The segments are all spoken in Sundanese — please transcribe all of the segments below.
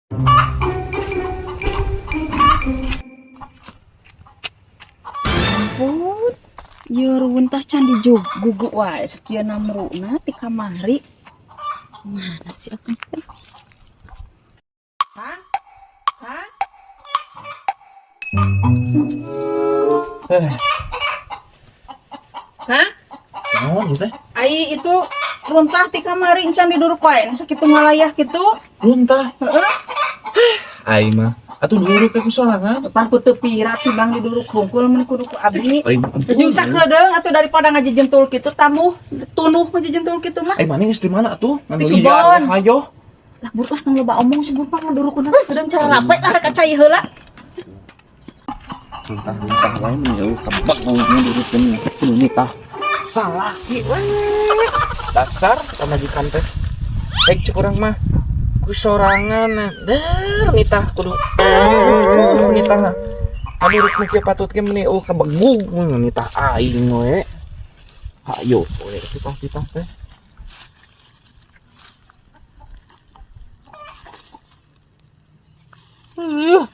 Ampun. Ieu runtah can dijuguk wae sakieu namruna ti kamari. Mana sih akang teh? Hah? Hah? Eh, Hah? naon ieu teh? Ai itu runtah ti kamari encan diduruk wae sakitu ngalayah kitu. Runtah. Heeh. Aing mah atuh duruk ku sorangan. Pan ku teu pira cibang diduruk hungkul mun kudu ku abdi. Aing mah ampun. Jeung sakedeung atuh daripada ngajejentul kitu tamuh tunuh ngajejentul kitu mah. Eh, mana geus di mana atuh? Geus di Ngan liar kebon. Hayo. Lah buru lah tong loba omong si buru ngadurukna sakedeung cara rape lah rek cai heula. Runtah-runtah wae mun jauh kebek nguruskeun kudu nitah. Salah ki we. Dasar pamajikan teh. Rek cek urang mah ku sorangan der nitah kudu nitah. Aduh, ruk nu kieu patut ge meuni eueuh kabegug nitah aing we. Hayo we titah-titah teh.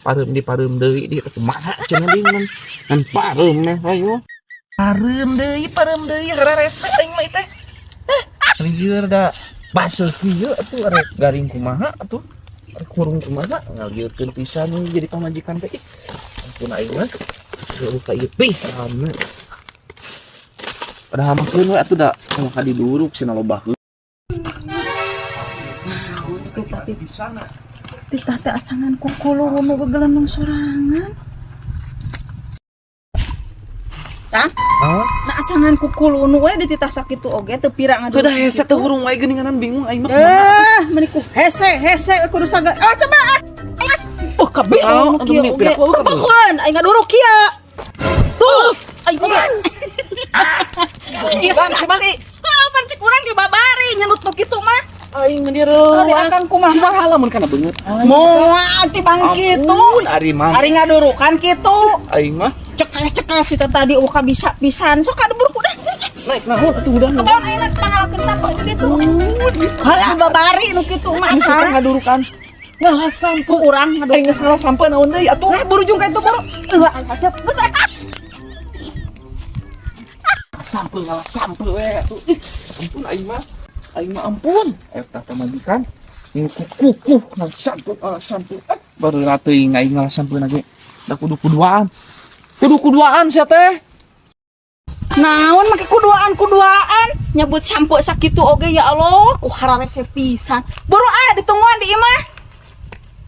Pareum di pareum deui di kumaha cenah deui ngan ngan pareum meh ayo. Pareum deui hararese aing mah teh. Eh, lieur da baseuh kieu atuh arek garing kumaha atuh. Arek hurung kumaha ngalieurkeun pisan we jadi pamajikan teh. Ih, ampun aing mah. Eueuh ka ieu pisan. Padahal mah keun we atuh da tong ka diduruk cenah loba. Titah titah teh asangan kukulunu gegelenung sorangan. Tah? Naon? Nah asangan kukulunu we di titah sakitu oge teu pira ngaduruk. Kedah hese teh hurung wae geuninganan bingung aing mah kumaha. Eh, meni ku hese hese kudu saga. Ah coba ah. Oh kabeh Oh, nu kieu aduh, oge. pira ku, kabeh. Keun aing ngaduruk kieu. Tuh, aing oge. Iya, sakti. Ah, pan cek urang di babari nyenut nu kitu mah. Aing mah Ari akang kumaha? Kumaha lamun kana beungeut aing. Moal ti bang kitu. Ampun, ari mah. Ari ngadurukan kitu. Aing mah Cekes-cekes kita tadi uka bisa pisan. Sok kaduruk udah. naik naon atuh udah. Kebaon ayeuna pangalakeun sapu itu ditu. Halah babari nu kitu mah Geus akang. ngadurukan. Ngalah sampe Ku urang ngadurukan. Aing geus ngalah sampe naon deui atuh. Lah buru jung ka itu buru. Eueuh kasep. Geus ah. Sampe ngalah sampe we atuh. Ih, ampun aing mah. Aing mah ampun. Eta pamajikan kukuh ngalah sampe ngalah sampe. Eh, baru teuing aing ngalah sampe ge. Da kudu kuduaan. Kudu kuduaan sia teh. Naon make kuduaan-kuduaan nyebut sampo sakitu oge ya Allah ku hararese pisan. Buru ah ditungguan di imah.